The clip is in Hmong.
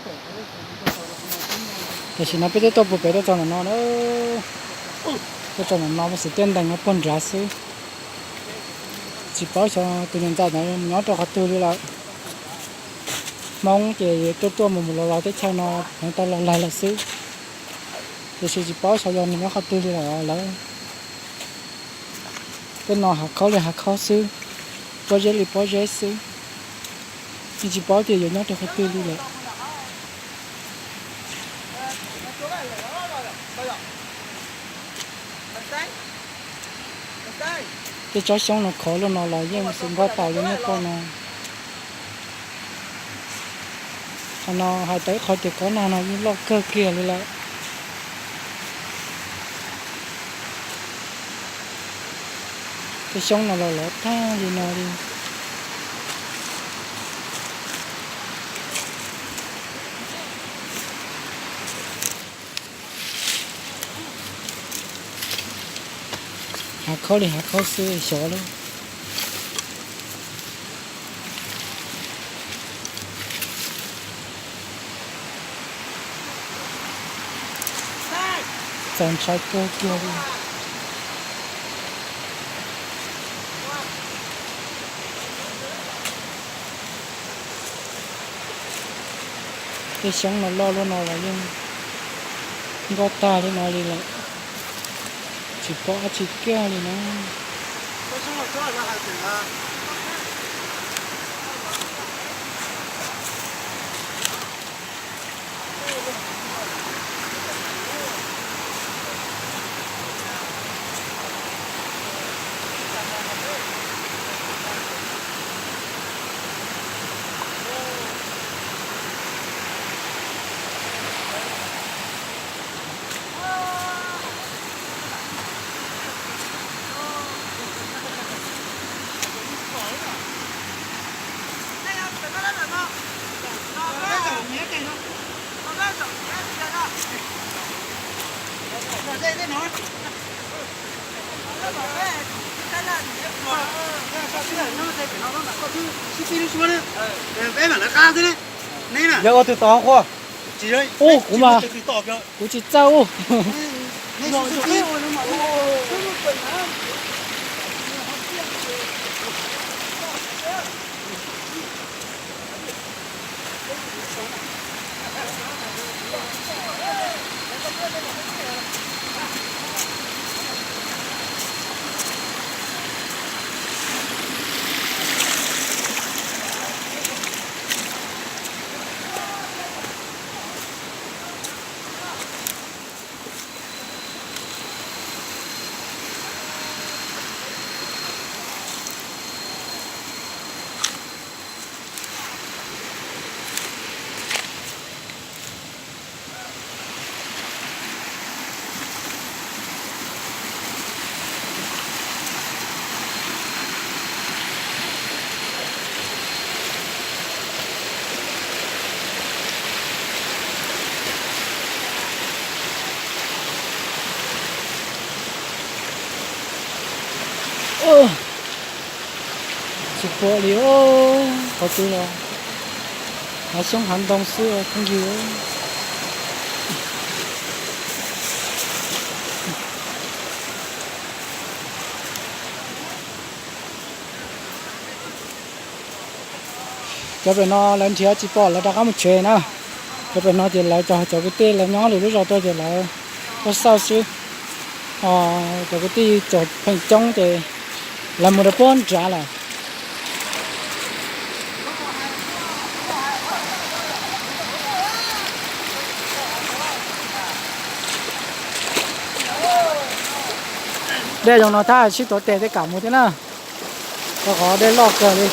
Tam sim no peb twb tuaj puag pem tuaj txog ntawm no na. Tuaj txog ntawm no mas xwm tiaj ntees nyob puag nrad xwb. Tsis paub xyov tus niam ntxawm ntawd nyob rau qhov twg li lawm. Hmoob ces tuaj tuaj mus mus los los teb chaws no heev tau los laig lawm xwb, tiam sis tsis paub xyov yog nws nyob qhov twg li lawm lawv. Tej no hav khaub li hav khaub xwb, pob zeb li pob zeb xwb, yeej tsis paub tias yuav nyob rau qhov twg li lawm. Tej tsob xyoob no khov luaj no los yeej xwm nkauj tas li nej pom no. Qhov no hais tau ib qho tias kob nag no yeej loj kawg kiag li lawm. Tej xyoob no los lov tag li no li. Hav khaub li hav khaub xwb xyov lawm. Txaus ntshai kawg kiag li. Tej xyoob no loj luaj no los yeej nkauj tag li no li lawm, tsis pom dab tsi kiag li na. Yog ua twg tos qhov qhua? Ub, kuv mas, kuv tsis txawj ub. Tsis pom li os, qhov twg los hav xyoob hav ntoo xwb os phooj ywg. Cov pem no lawv nrhiav tsis pom lawv rov qab mus tsev na. Cov pem no ces lawv cov, cov kwv tij lawv nyob lwm lub zos tuaj ces lawv tuaj xauj xwb. Cov kwv tij tseem pheej coob ces lawv mus rau puag nrad lawm. Dej zoo no tab sib tuav tes tej kam mus thiab na, rau qhov dej loj kawg li.